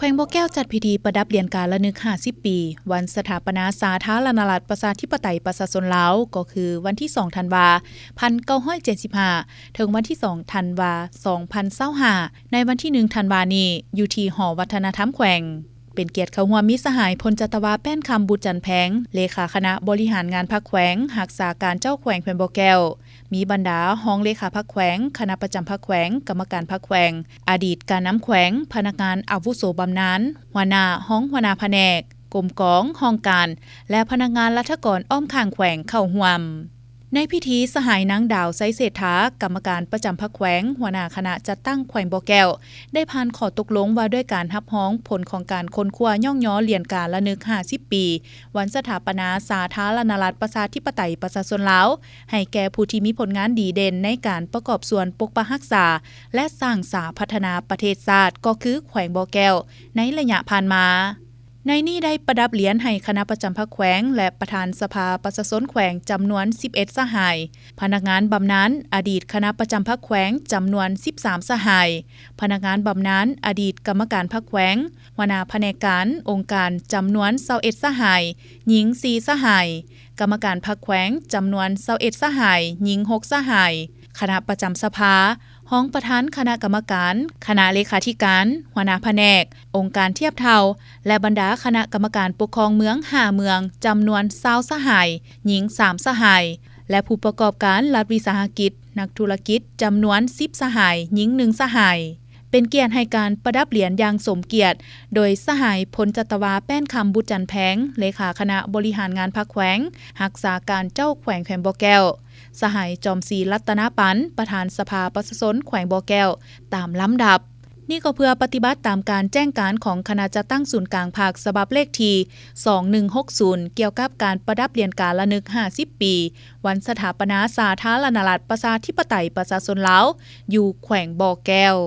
ວງບໍ່ແກ້ວຈັດພິທີປະດັບຫຼຽນກາລະນຶກຫ້າສິບປີ ວັນສະຖາປະນາສາທາລະນະລັດ ປະຊາທິປະໄຕ ປະຊາຊົນລາວ ກໍຄືວັນທີສອງທັນວາ ພັນເກົ້າຮ້ອຍເຈັດສິບຫ້າ ເຖິງວັນທີສອງທັນວາ ສອງພັນຊາວຫ້າ ໃນວັນທີໜຶ່ງທັນວານີ້ ຢູ່ທີ່ຫໍວັດທະນະທຳແຂວງ. ເປັນກຽດເຂົ້າຮ່ວມມີສະຫາຍ ພົນຈັດຕະວາ ແປ້ນຄຳ ບຸດຈັນແພງ ເລຂາຄະນະບໍລິຫານງານພັກແຂວງ, ຮັກສາການເຈົ້າແຂວງແຂວງບໍ່ແກ້ວ, ມີບັນດາຮອງເລຂາພັກແຂວງ, ຄະນະປະຈຳພັກແຂວງ, ກຳມະການພັກແຂວງ, ອະດີດການນຳແຂວງ, ພະນັກງານອາວຸໂສບຳນານ, ຫົວໜ້າ, ຮອງຫົວໜ້າພະແນກ, ກົມກອງ, ຫ້ອງການ ແລະ ພະນັກງານລັດຖະກອນອ້ອມຂ້າງແຂວງເຂົ້າຮ່ວມ. ໃນພິທີ, ສະຫາຍນາງ ດາວ ໄຊເສດຖາ ກຳມະການປະຈຳພັກແຂວງ, ຫົວໜ້າຄະນະຈັດຕັ້ງແຂວງບໍ່ແກ້ວ ໄດ້ຜ່ານຂໍ້ຕົກລົງວ່າດ້ວຍການຮັບຮອງຜົນຂອງການຄົ້ນຄວ້າຍ້ອງຍໍຫຼຽນກາລະນຶກຫ້າສິບປີ ວັນສະຖາປະນາສາທາລະນະລັດ ປະຊາທິປະໄຕ ປະຊາຊົນລາວ ໃຫ້ແກ່ຜູ້ທີ່ມີຜົນງານດີເດັ່ນໃນການປະກອບສ່ວນປົກປັກຮັກສາ ແລະ ສ້າງສາພັດທະນາປະເທດຊາດ ກໍຄືແຂວງບໍ່ແກ້ວ ໃນໄລຍະຜ່ານມາ. ໃນນີ້ໄດ້ປະດັບຫຼຽນໃຫ້ຄະນະປະຈຳພັກແຂວງ ແລະ ປະທານສະພາປະຊາຊົນແຂວງ ຈຳນວນສິບເອັດສະຫາຍ, ພະນັກງານບຳນານອະດີດຄະນະປະຈຳພັກແຂວງ ຈຳນວນສິບສາມສະຫາຍ, ພະນັກງານບຳນານອະດີດກຳມະການພັກແຂວງ, ຫົວໜ້າພະແນກການອົງການ ຈຳນວນຊາວເອັດສະຫາຍ, ຍິງສີ່ສະຫາຍ, ກຳມະການພັກແຂວງ ຈຳນວນຊາວເອັດສະຫາຍ, ຍິງຫົກສະຫາຍ, ຄະນະປະຈຳສະພາ, ຮອງປະທານຄະນະກຳມະການ, ຄະນະເລຂາທິການ, ຫົວໜ້າພະແນກ, ອົງການທຽບເທົ່າ ແລະ ບັນດາຄະນະກຳມະການປົກຄອງເມືອງຫ້າເມືອງ ຈຳນວນຊາວສະຫາຍ, ຍິງສາມສະຫາຍ ແລະ ຜູ້ປະກອບການລັດວິສາຫະກິດ, ນັກທຸລະກິດ ຈຳນວນສິບສະຫາຍ, ຍິງໜຶ່ງສະຫາຍ. ເປັນກຽດໃຫ້ການປະດັບຫຼຽນຢ່າງສົມກຽດ ໂດຍສະຫາຍ ພົນຈັດຕະວາ ແປ້ນຄຳ ບຸດຈັນແພງ ເລຂາຄະນະບໍລິຫານງານພັກແຂວງ, ຮັກສາການເຈົ້າແຂວງແຂວງບໍ່ແກ້ວ, ສະຫາຍ ຈອມສີ ລັດຕະນະປັນ ປະທານສະພາປະຊາຊົນແຂວງບໍ່ແກ້ວ ຕາມລຳດັບ. ນີ້ກໍເພື່ອປະຕິບັດຕາມການແຈ້ງການຂອງຄະນະຈັດຕັ້ງສູນກາງພັກ ສະບັບເລກທີສອງໜຶ່ງຫົກສູນ ກ່ຽວກັບການປະດັບຫຼຽນກາລະນຶກຫ້າສິບປີ ວັນສະຖາປະນາສາທາລະນະລັດ ປະຊາທິປະໄຕ ປະຊາຊົນລາວ ຢູ່ແຂວງບໍ່ແກ້ວ.